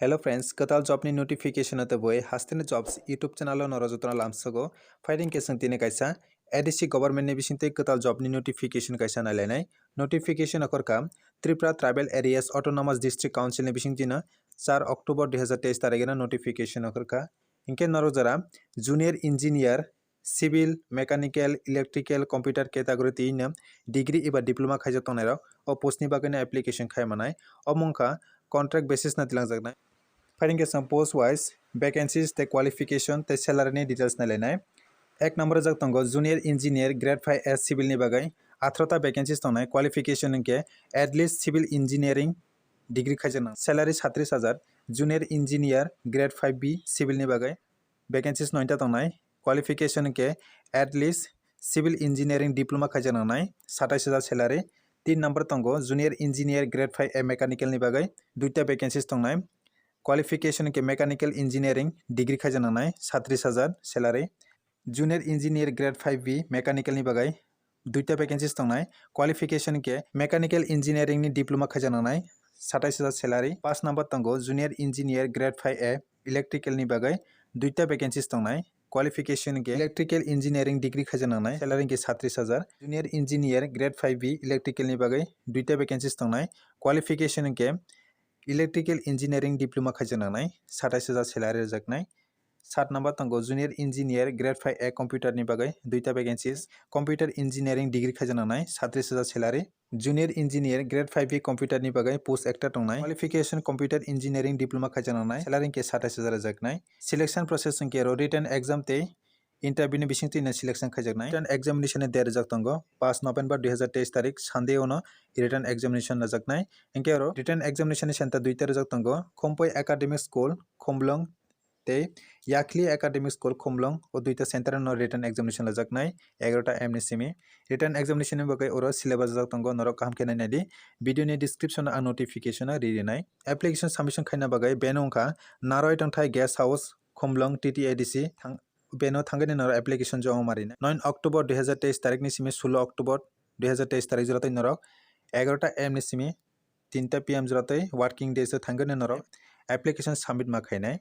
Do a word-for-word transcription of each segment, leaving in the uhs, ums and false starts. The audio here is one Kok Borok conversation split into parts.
Hello friends, kwtal job ni notification o teboi Hasteni Jobs YouTube channel o norok jotono lamsogo. Fighting keseng tini kaisa A D C government ni bisingtwi kwtal job ni notification kaisa nailainai. Notification okhorkha Tripura Tribal Areas Autonomous District Council ni bisingtwino char October dui hazar teis tarigeno notification okhorkha. Hinkhe norok jora junior engineer, civil, mechanical, electrical, computer category twi no degree eba diploma khaijak tongnairok o post ni bagwino application khai manai. Omo wngkha contract basis no tilangjaknai. Fighting keseng post wise vacancies tei qualification tei salary ni details nailainai. Ek number rijak tongo junior engineer grade five A civil ni bagwi atharo ta vacancies tongnai. Qualification hinkhe at least civil engineering degree khaijaknai. Salary satris hajar. Junior engineer grade five B civil ni bagwi vacancies noita tongnai. Qualification hinkhe at least civil engineering diploma khaijak nangnai, satais hajar salary. Tin number tongo junior engineer grade five A mechanical ni bagwi duita vacancies tongnai. Qualification hinkhe mechanical engineering degree khaijak nangnai, satris hajar salary. Junior engineer grade five B mechanical ni bagwi duita vacancies tongnai. Qualification hinkhe mechanical engineering ni diploma khaijak nangnai, satais hajar salary. Pas number tongo junior engineer grade five A electrical ni bagwi duita vacancies tongnai. Qualification hinkhe electrical engineering degree khaijak nangnai, salary hinkhe satris hajar. Junior engineer grade five B electrical ni bagwi duita vacancies tongnai. Qualification hinkhe electrical engineering diploma khaijak nangnai, satais hajar salary rwjaknai. Sat number tongo junior engineer grade five A computer ni bagwi duita vacancies, computer engineering degree khaijak nangnai, satris hajar salary. Junior engineer grade five B computer ni bagwi post ekta tongnai. Qualification computer engineering diploma khaijak nangnai, salary hinkhe satais hajar rwjaknai. Selection process hinkhe oro written exam tei interview ni bisingtwi no selection khaijaknai. Written examination ni date rijak tongo pas November dui hazar teis tarik Sunday o no written examination rwjaknai. Hinkhe oro written examination ni center duita rijak tongo, Khompoi Academic School, Khumlwng tei Yakhli Academic School, Khumlwng, o duita center no written examination lajaknai egarota A M ni simi. Written examination ni bagwi oro syllabus rijak tongo, norok kaham khe nainai di. Video ni description o ang notification o ri rinai. Application submission khaina bagwi venue wngkha Naroi Tongthai Guest House, Khumlwng, T T A D C thang-, venue thangwi norok application joma marinai. Nine October dui hazar teis tarik ni simi sulo October dui hazar teis tarik jora twi norok egarota A M ni simi tinta P M jora twi working days o thangwi norok application submit ma khainai.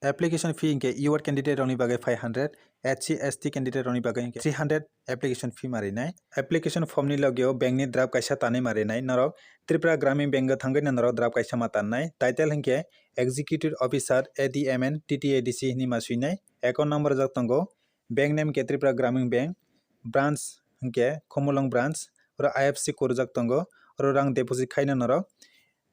Application fee hinkhe E W R candidate rokni bagwi five hundred, S C, S T candidate rokni bagwi hinkhe three hundred application fee ma rinai. Application form ni logio bank ni draft kaisa tanwi ma rinai. Norok Tripura Gramin Bank o thangwi norok draft kaisa ma tannai. Title hinkhe Executive Officer A D M N T T A D C hinwi ma swinai. Account number rijak tongo. Bank name hinkhe Tripura Gramin Bank. Branch hinkhe Khumulwng branch. Oro I F S C code rijak tongo. Oro rang deposit khaina norok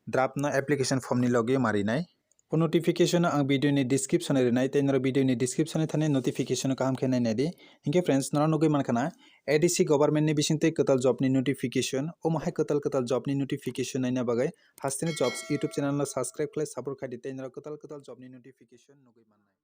draft no application form ni logio ma rinai. O notification no ang video ni description o rinai, tei norok video ni description o thani notification no kaham khe nainai di. Hinkhe friends, norok nugwi mankha na A D C government ni bisingtwi kwtal job ni notification. Omo hai kwtal kwtal job ni notification naina bagwi Hasteni Jobs YouTube channel no subscribe khlai support khai di, tei norok kwtal kwtal job ni notification nugwi mannai.